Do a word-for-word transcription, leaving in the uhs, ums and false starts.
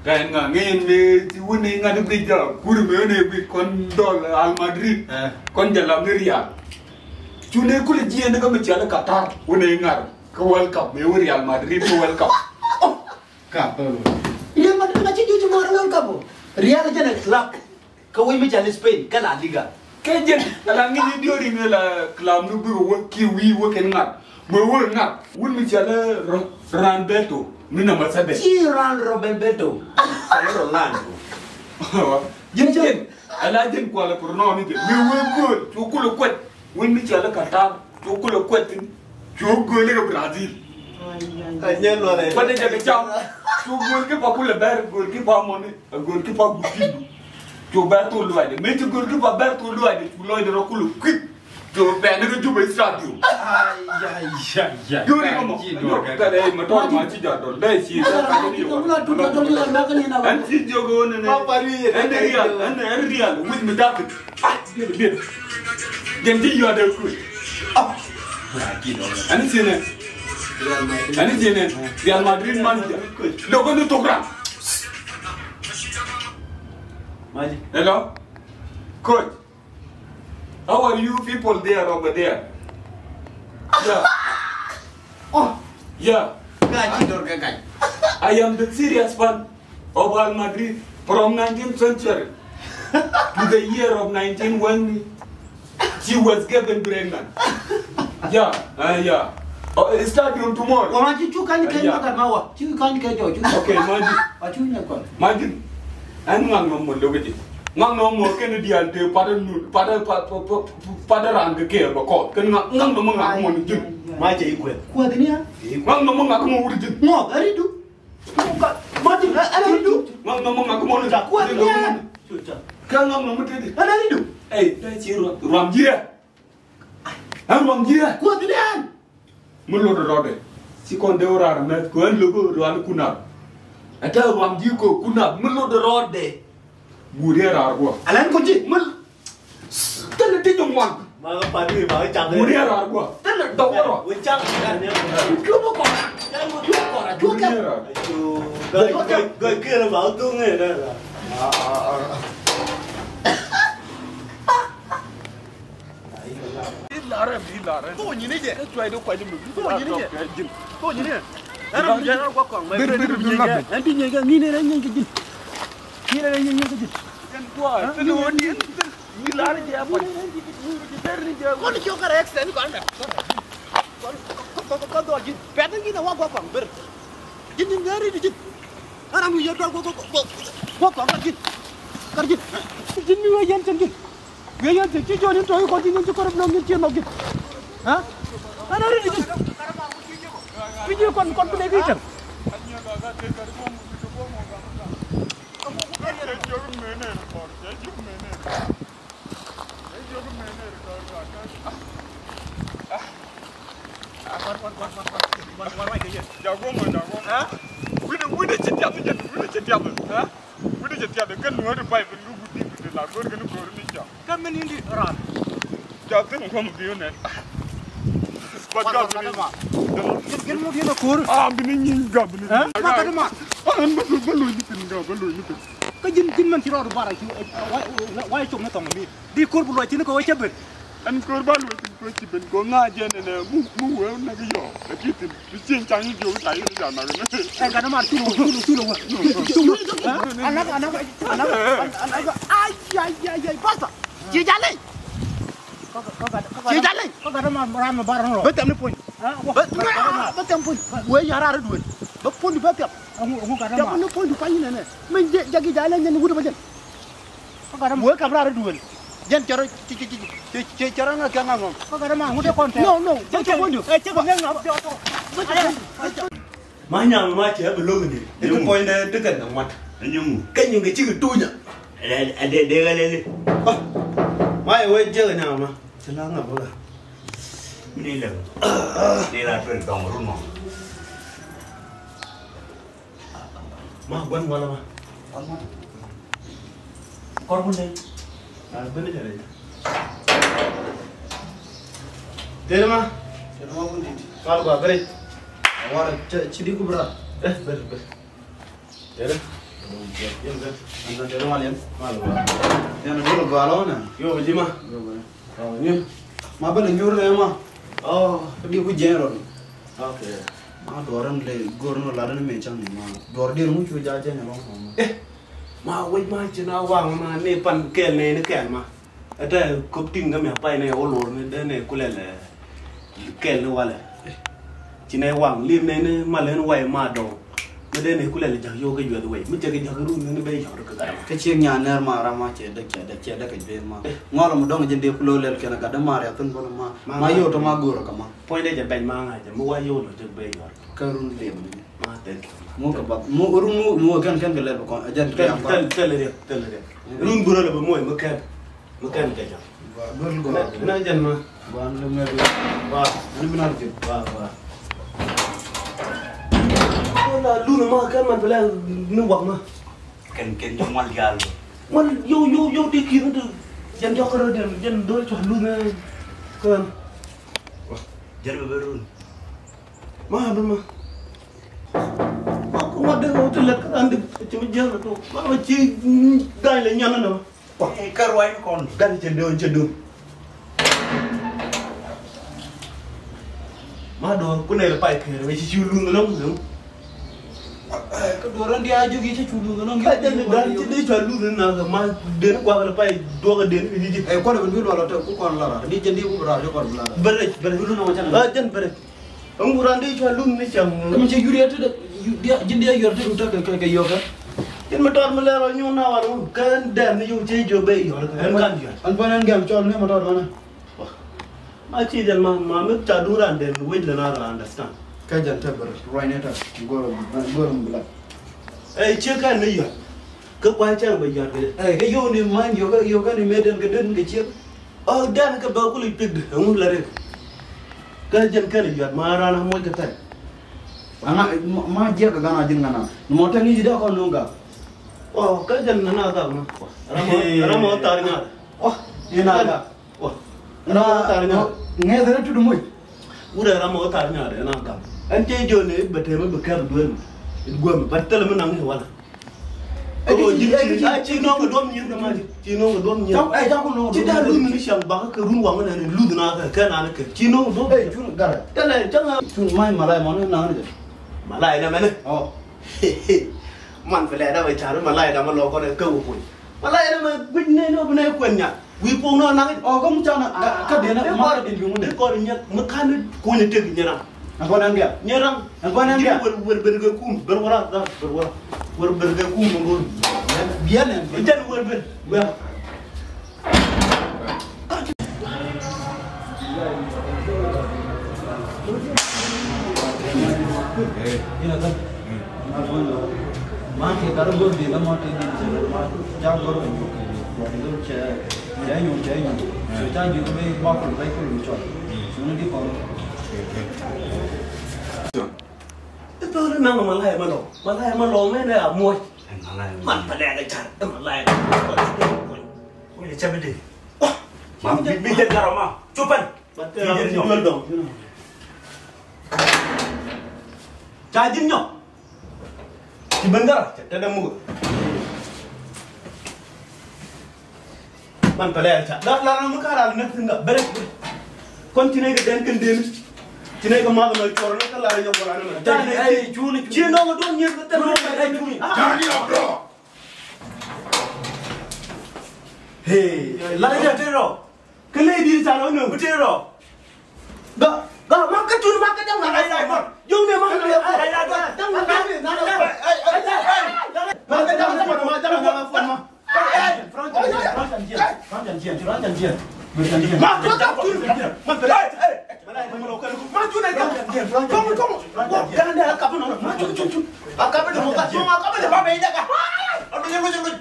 Ka ɛn ŋa ŋɛn mëë ti wun i̱ ŋa̱t i̱ bi ja̱ kur mëë wun i̱ bi kɔn dɔl Al Madrid. Eh. Kɔn ja̱ lam ni Real. Cu ni kulɛ jiɛn ni kä mi cɔal i̱ Qatar wun i̱ ŋa̱t kä World Cup mëë wun Real Madrid kä World Cup. Oh. Cup. Real Madrid ŋa̱t ci ji̱ ci mɔɔr World Cup. Real jɛn ɛ club. Kä wec mi cɔal i̱ Spain kä La Liga. Kɛ jɛn ala ŋi̱n i̱ diööri ni la club ni bi wä ki wi̱i̱ wä kɛn ŋa̱t. Bɛ wä ŋa̱t wun mi cɔal i̱ Ro-, Ronaldo mi namba seven. Ci Ron Roberto. Cɔal i̱ Ronaldo. Jɛn jɛn ala jɛn kualɛ pur nɔɔni jɛn mi wä go̱o̱l cu kulɛ kuɛt. Wec mi cɔal i̱ Qatar cu kulɛ kuɛt thi̱n. Cu go̱o̱l i̱ kɛ Brazil. Kuɛt i̱ jɛ kɛ cam. Cu go̱o̱l ki pa kulɛ bɛr go̱o̱l ki pa mɔni. Go̱o̱l ki pa guti. Cu bɛr thol luaacdɛ mëë ci go̱o̱l ki pa bɛr thol luaacdɛ cu lɔcdɛ rɔ kulɛ kui̱t. Cu bɛn ni kɛ Juba stadium. Ay, ay, ay, ay. Diööri kɛ mɔ. Ay, ci dɔr kɛ. Kɛ dee mɛ tɔr ma ci jɔt dɔl dee ci. Ɛn ci jiök ɣöö nɛnɛ. Ɛn Real, ɛn, ɛn Real wi̱c mi dakit. Ah, biɛt, biɛt. Jɛn ti yɔt ɛ kui̱. Ah. Ani ci nɛ. Ani ci nɛ. Real Madrid manager. Dɔk ni tok ram. Hello. Coach. How are you people there over there? Yeah. Oh, yeah. Gac ci dɔr kɛ gac. I am the serious fan of Real Madrid from nineteenth century to the year of nineteen when she was given pregnant. Yeah, uh, yeah. Oh, stadium tomorrow. Wa ma ci cu kan kɛ. Yeah. Nyɔk ma wa. Ci kan kɛ jɔ cu. Okay, Majid. Wa cu nyɔk kɔn. Majid. Ɛn ŋaŋ nɔmɔ lo̱k ji̱. Ŋaŋ nɔmɔ kɛn diaal te patɛ nu, patɛ, pa-, pa-, pa-, patɛ ran kɛ kɛɛl bä kɔɔth. Kɛn ŋaŋ, ŋaŋ nɔmɔ ŋaŋ mɔ ni ji̱n. Ma cɛ i̱ kuɛth. Kuɛth ni a? Ŋaŋ nɔmɔ ŋaŋ mɔ wut ji̱n. Ŋɔk, ɛ ridu. Ŋɔk, ma ji̱n, ɛ ridu. Ŋaŋ nɔmɔ ŋaŋ mɔ ni ji̱n. Kuɛth ni a? Kɛ ŋaŋ nɔmɔ te di. Ɛ ridu. Ɛ, dee ci ruam, ruam ji̱ ɛ. Ɛn ruam ji̱ ɛ. Kuɛth ni a? Mi lot rɔɔdɛ ci kɔn dee wä raar mɛth kɛ ɛn lo̱k rɔɔdɛ kunap. Ɛ tɛ ruam ji̱ kɛ kunap mi lot rɔɔdɛ. Guur yɛ raar guɔ. Alɛn kɔ ji̱ mi thilɛ ti jɔŋ wan. Ma kä pat wi̱i̱ ma kä cak. Guur yɛ raar guɔ. Thilɛ dɔk wä rɔ. Wä cak. Cup kɔn. Cup kɔn. Cup kɔn. Guur yɛ raar. Gɔy, gɔy, gɔy kiɛ ma kä thuŋ ɛ. I̱ larɛ, i̱ larɛ. Thok nyin i̱ jɛ. I̱ cuay di kuac i̱ mi. Thok nyin i̱ jɛ. Thok nyin i̱ jɛ. Ɛn ram jɛ ɛn guɔ kɔŋ mɛ. Bir, bir, bir, bir. Ɛn ti nyɛ kɛ ŋi̱n ɛn nyɛ kɛ ji̱n. Ŋi̱n ɛn nyɛ kɛ ji̱n. Ɛn guɔ. Ɛn ti nyɛ kɛ ji̱n. I̱ larɛ jɛ kuac. Kɔn i̱ ciök kärɛ accident kɔn dɛ. Kɔn, kɔn, kɔn, kɔn dhɔl ji̱n. Pɛt ni ji̱n ɛ wa guɔ kɔŋ bir. Ji̱n ni ŋäri di ji̱n. Ɛ ram wi̱i̱ yɛ dual guɔ, guɔ, guɔ, guɔ kɔŋ kɛ ji̱n. Kɛ ji̱n. Ji̱n mi wee yɛn cɛn ji̱n. Wi̱i̱ yɛn cɛn ci jiɔn in tɔ̱ i̱ kɔn ji̱n in ci kɔn rɛ blɔŋ in ci nɔk ji̱n. Ha? Ɛ ram ri di ji̱n. Ci ji̱ kɔn, kɔn bi nɛ ki cɛn. Jaguɔmɔ, jaguɔmɔ. Wi̱nɛ, wi̱nɛ ci tiath jɛn, wi̱nɛ ci tiath. Wi̱nɛ ci tiath kɛn nuɔ̱ɔ̱ri pai bin kä wut di̱t bi la go̱r kɛn go̱r ni ca. Kä min in di̱t ran. Ca thin kɔm biu nɛ. Bat gat ni. Gin, gin mut yɛn a ko̱r. Ah, bi ni nyin gab ni. Kä gat ma. Ah, an ba lu, ba lu ni pin gab, ba lu ni pin. Kä ji̱n, ji̱n mɛn ci rɔɔd bara ci, wa, wa, wa, wa, cop ni thɔŋ mi. Di ko̱r bi luɔc thi̱n kɛ wä cä ben. Ɛn ko̱r ba luɔc thi̱n kɛ wä cä ben kɛ ŋa̱c jɛn ɛn ɛ mu, mu wee nak yɔ. Ɛ ti thi̱n bi cieŋ caŋ i̱ jiök i̱ ca yɛn i̱ ca nak ɛn. Ɛn gat däman thul wä, thul wä, thul wä. Thul wä. Anak, anak, anak, anak. Ay, ay, ay, ay, pasta. Ci jalɛ. Ci jalɛ. Kä gat däman ram mi bar rɔ. Bä thɛm ni puɔ̱ny. Bä, bä thɛm puɔ̱ny. Wee ya̱r raar i̱ duël. Bä puɔ̱ny bä thɛm. Thɛm ni puɔ̱ny du pany inɛnɛ. Min jɛ, jɛ ki jalɛ nyɛn wut bä jɛn. Wee kap raar i̱ duël. Jɛn cɛ rɔ, cɛ, cɛ, cɛ rɔ ŋa kɛ ŋa ŋɔm. No, no. Jɛ cɛ puɔ̱ny du. Ma nyaŋ ma cɛ bi lo̱k ni. Ti puɔ̱ny dee ti kɛn kɛ ŋuat. Kɛ nyiŋ kɛ cikɛ tuunyä. Ɛ dee, dee ɣä lɛli. Ma yɛ wee jiɛk nyaŋ ma. Ci la ŋa bä ɣä. Ni lɛ. Ni la tuɛl dɔŋ run mɔ. Ma guan wala ma. Kɔr kun dee. A ben jɛ rɛ. Teri ma. Teri ma kun dit. Mal gua bere. Awar ci di kubra. Eh, ber, ber. Teri. Yɛn kɛ. Yɛn kɛ tɛr mal yɛn. Mal ba. Yɛn dul gɔal ɔnɛ. Yo, jima. Yo, ba. Oh, ni. Ma bä lɛ nyur lɛ ma. Oh, di ku general. Okay. Ma duɔr ni lɛ gor ni la ni me chang ni ma. Duɔr di mu cu ja jɛ ni lɔŋ ma. Eh. Ma wec ma ci na waŋ ma ni pan kɛl ni ni kɛl ma. Ɛ tɛ kop tiŋ kä mi a pay nɛ wä luɔr ni dee nɛ kulɛ lɛ kɛl ni walɛ. Ci nɛ waŋ lim nɛ ni malɛ ni way ma dɔw. Mi dee nɛ kulɛ lɛ jak yo̱o̱ kä yuɛth way mi cɛ kɛ jak run ni bɛ yɔr kä gat ma. Kä ciek nya nɛr ma ram ma cɛ däk cɛ däk cɛ däk kɛ juey ma. Ŋɔl mi dɔŋ jɛ dee kulɛ lɛl kɛn gat ma rɛ thin bä ma. Ma yo̱o̱ tɔ ma go̱o̱r kä ma. Puɔ̱ny dee jɛ bɛny ma ŋa̱c jɛ mi wa yo̱o̱ lɔ jɛ bɛ yɔr. Kä run lim ni. Ma thank you. Mu kɛ bath mu run mu mu kɛn kɛn kɛ lɛl bä kɔn a jɛn kɛ Thil, thil, thil riɛk, thil riɛk. Run burä lɛ bä muɔc mi kɛn, mi kɛn kɛ jam. Duel gɔaa. Na jɛn ma. Gɔaa ni lɛ ŋɛɛ duel. Wa. Ani bi na jɛ. Wa, wa. Ko la lun ma kɛn man pɛlɛ ni wak ma. Kɛn kɛn jɔ mal dial. Mal yow yow yow di kir ni jɛn jɔk rɔ jɛn jɛn dol cɔ lun kɛn. Jɛn bɛ bɛ run. Ma bä ma. Ma ku ma dee wä ti lät kä raan dee ci mi jiäk la tok. Ma ma ci ga̱a̱c la nyan na ma. Kä ruac ni kɔn. Gan cɛ dee wä cɛ dee. Ma dɔ̱ ku nɛy la pay kɛɛr wä ci ci luŋ lɔŋ lɔŋ. Kä duɔ̱r raan diaa jiök yi ci cu luŋ lɔŋ. Kä jɛn ni gan ci dee cua luŋ na ma den kuak la pay duɔk den ni ji̱. Ɛ kuan bä luɔl tɛ ku kɔn la rar ni jɛn di ku rar jɛ kɔn la. Bɛ rɛc bɛ rɛc. Luŋ lɔŋ ca na. Jɛn bɛ rɛc. Ɛŋu raan dee cua luŋ ni cäŋ. Kä mi cɛ yuriɛt ti dee, ji̱n dee yɔr ti rut kɛ kɛ yɔkɛ. Ji̱n mi tɔt mi lɛr ɔ nyuŋ na wal ŋun kä ɛn dɛn ni yɔk cɛ jiök ben yɔr kɛ ɛn kan yɔr. Ɛn bän ɛn gɛm cɔl ni mi tɔt mɛnɛ. Ma ci jɛn ma ma mi ca duŋ raan dɛn wec lɛ na raan understand. Kä jɛn te bär ruany ni te go̱r go̱r mi bilak. Ɛ ciek kɛn ni yɔr. Kä kua̱c cäŋ bɛ yɔt kɛ jɛ. Ɛ kɛ yio̱w ni ma̱ny yio̱w kɛ yio̱w kɛ ni mëë den kɛ den kɛ ciek. Ɔ dan kɛ bɛ kul i̱ pik di ɛŋu la rik. Kä jɛn kɛn i̱ yɔt ma ran a moc kɛ thɛn. Aŋa ma jiɛk kɛ gan a ji̱n ŋana ni mɔ tɛŋ i̱ ji̱ dee kɔn nuŋ gak. Ɔ kä jɛn nana gak ma. Ram ɔ ram ɔ thar nyaat. Ɔ ina gak. Ɔ ram ɔ thar nyaat. Ŋɛth rɛ tut muc. Wurɛ ram ɔ thar nyaat ina gak. Ɛn cɛ jiɔni bɛ tɛmɛ bɛ kɛp duel mi. It guɛm bɛ thɛlɛ mi naŋ i̱ wala. Ɛ, ci, ci, ci, ci nɔŋ kɛ duɔ̱m nyin kɛ ma ci. Ci nɔŋ kɛ duɔ̱m nyin. Cak, ɛ, cak ku nɔŋ kɛ duɔ̱m nyin. Ci dee luth ni ciaŋ bakä kɛ run waŋ nɛ ni luth na kɛ kɛ na ni kɛ. Ci nɔŋ kɛ duɔ̱m nyin. Ɛ, cun garɛ. Tɛlɛ cäŋ a. Cun ma̱ny malay mɔni na ni kɛ. Malay na mɛni. Ɔ. Man fɛlɛ da bɛ car malay da ma lɔ kɔn kɛ wä kuny. Malay na mɛ guic nɛ ni wä bi nɛ kuɛn nya. Wi̱i̱ puɔ̱ŋ nɔ naŋ i̱. Ɔ, kä mu ca na, kä, kä diɛn ɛ, ma kä diɛn bi ŋun dee. Dee kɔn nyɛ, mi kan ni kuny tek nyɛ raŋ. Ɛn kɔn ɛn gɛ̈. Nyɛ raŋ. Ɛn kɔn ɛn gɛ̈. Ji̱n wer, wer ben kɛ kum, ber wara, ber wara. Wer ben kɛ kum, ber wara. Biɛn ɛn. Jɛn wer ben. Wɛ̈. Ina kan. Ma kɛ kar gor di la ma kɛ di cɛ ma ja gor ko kɛ di ko di cɛ cɛ nyun cɛ nyun. So ca ju be ba ko be ko lu chɔ. So ni di ko. Ito na ma la ma lo. Ma la ma lo me na mo. Man pa le ga char. Ma la. Ko le cɛ be di. Ma bi bi de garama. Chupan. Ba te ra ci duel dɔŋ. Ca ji̱n nyɔk. Ci ben gara cɛ te dɛ muk. Man pɛlɛ ca la la mi ka ral ne tin ga bere. Kɔn ci ne ga den ken den. Ci ne ga ma ma cɔr ne ka la ya wala ne. Ci ne ga duɔn nyen ka te. Hey, la ya te ro. Kɛ ley di̱i̱t ca lɔ nööŋ bi tëë rɔ. Ga, ga, ma kä cun, ma kä jaŋ na ray ray mɔr. Juŋ ni ma kä jaŋ na ray ray mɔr. Jaŋ na ray ray mɔr. Ma kä jaŋ na ray ray mɔr. Ma kä jaŋ cun. Ma kä jaŋ cun. Ma cun ay jaŋ. Kɔŋ, kɔŋ. Jaŋ na kap nɔ. Ma cun, cun, cun. A kap nɔ, ma cun. A kap nɔ, ma cun.